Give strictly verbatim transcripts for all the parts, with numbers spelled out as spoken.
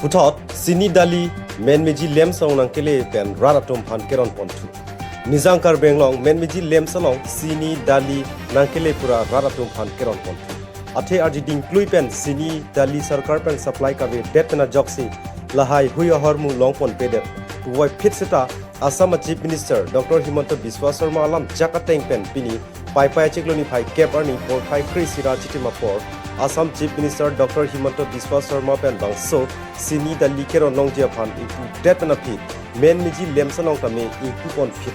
Puthot, sini dali menmeji lamps along nangkele pen rat atum aphan keron ponthu. Nijang Karbi Anglong menmeji lamps along sini dali nangkele pura rat atum aphan keron ponthu. Athe arji dingklui pen sini dali sorkar pen supply kavedet pen ajoksi lahai hui ahormu long ponpedet. Puvoiphit seta Assam a Chief Minister Doctor Himanta Biswa Sarma alam chak ateng pen pini Paipai achiklo niphai kep arni porphai kre-isi ra chitim apor Assam Chief Minister Doctor Himanta Biswa Sarma pen bangso sini dali keron longji aphan ingpudet pen aphi menmeji lamps along tame ingpu ponphit.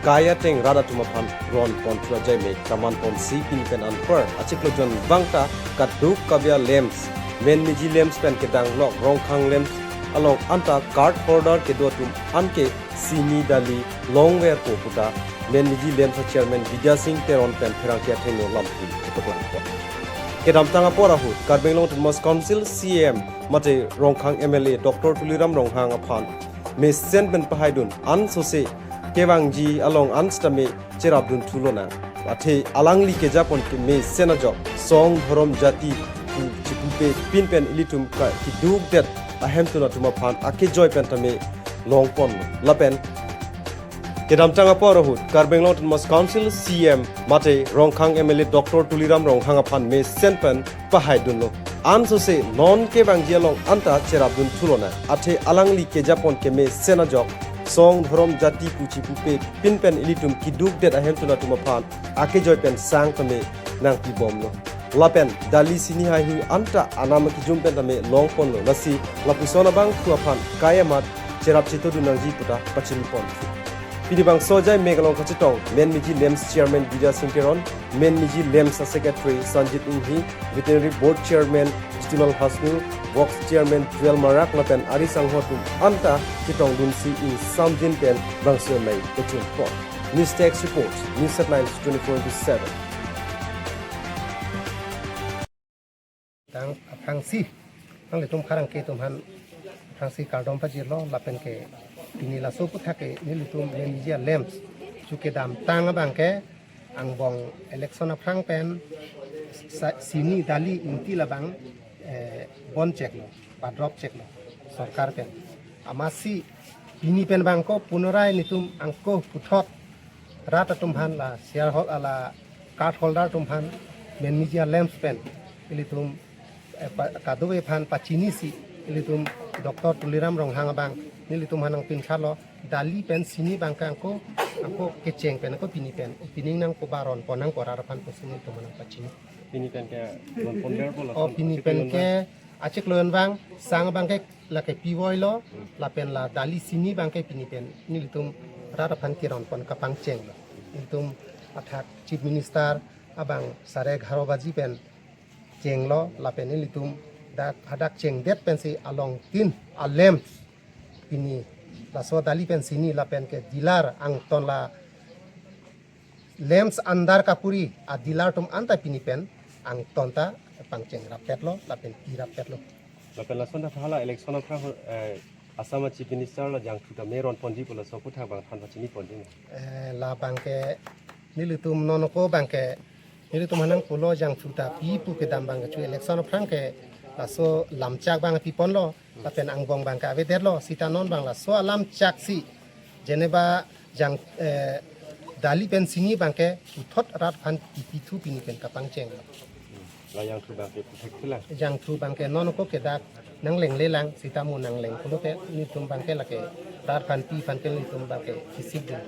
Kai ateng rat atum aphan ron ponthu ajai me kaman ponsi pini pen anpar achiklo jon vangta kaduk kabia lamps, menmeji lamps pen kedang lok Rongkhang lamps along anta card holder kedo atum anke sini dali longverpo puta menmeji lamps a chairman Bidya Sing Teron pen pherangke athengno lamthe kepaklangpo. Kedamtang apor ahut Karbi Anglong Autonomous Council C E M mate Rongkhang M L A Doctor Tuliram Ronghang aphan mesen pen pahaidun ansose kevangji along an sitame cherapdun thulonang. Athe alangli kejapon kemesen ajok song dhorom jati pu chipupe pin pen ilitum ka kidukdet ahemtun atum aphan akejoi pen tame longpon lapen kedamtang apor ahut Karbi Anglong Autonomous Council C E M mate Rongkhang M L A Doctor Tuliram Ronghang aphan mesen pen pahaidunlo. Ansose non kevangji along anta cherapdun thulonang. Athe alangli kejapon kemesen ajok song dhorom jati pu chipupe pin pen ilitum kidukdet ahemtun atum aphan akejoi pen sang tame nangpibomlo. Lapen dali sini haihui anta anam akijum pen tame longponlo. Lasi lapuson abangphu aphan kai amat cherap chetodun nangji puta pachinipon. Pini bangso ajai mek along kachetong menmeji lamps chairman Bidya Sing Teron, menmeji lamps a secretary Sanjit Inghi, veterinary board chairman Jitulal Hasnu, works chairman Joel Marak lapen ari sangho atum anta chetongdunsi ingsamjin pen bangso amei kechunpon. News Desk report, News Headlines twenty-four into seven. Tang aphrangsi, nanglitum pherangke atum aphan aphrangsi kardom pajirlo lapen ke pini laso aputhak ke nelitum menmeji a lamps chu kedamtang abang ke angbong election aphrang pen sa- sini dali ingti labang, eh, bon cheklo, padrop cheklo sorkar pen. Amatsi pini pen abang ko punorai nelitum angko puthot rat atum aphan la share hol ala card holder atum aphan menmeji a lamps pen ilitum, eh, pa- kadokave aphan pachinisi ilitum Doctor Tuliram Ronghang abang nelitum aphan nangpinkhalo dali pen sini abang ke angko angko kecheng pen angko pini pen opening nangpo ba ronpon nangpo rat aphan pusi nelitum aphan nangpachini. Pini pen ke ronponverpo la. Oh, pini pen ke achiklo jon vang sang abang ke lake pivoilo lapen la dali sini abang ke pini pen nelitum rat aphan keronpon kapangchenglo. Nelitum athak Chief Minister abang sare egharo baji pen chenglo lapen nelitum dak hadak chengdet pensi along tin a lamps pini laso dali pen sini lapen ke dealer angton la lamps andar kapuri a dealer atum anta pini pen angton ta pangcheng rapetlo lapen pi rapetlo. Lapen lason ta hala election aphrang, eh, Assam a Chief Minister la jangthu tame ronponji pu laso aputhak abang than pachiniponji. Eh, la abang ke nelitum nonko abang ke nelitum hanang pulo jangthu ta pi pu kedam abang ke chu election aphrang ke laso lamchak abang piponlo lapen angbong abang ke avedetlo sita non abang laso alamchak si jeneba jang, eh, dali pen sini abang ke puthot rat aphan pipithu pini pen kapangchenglo. La jangthu abang ke puthek thila. Jangthu abang ke nonko ke dak nanglenglelang sita mo nangleng pulo ke nelitum abang ke lake rat aphan pi aphan ke nelitum abang ke kisik dun.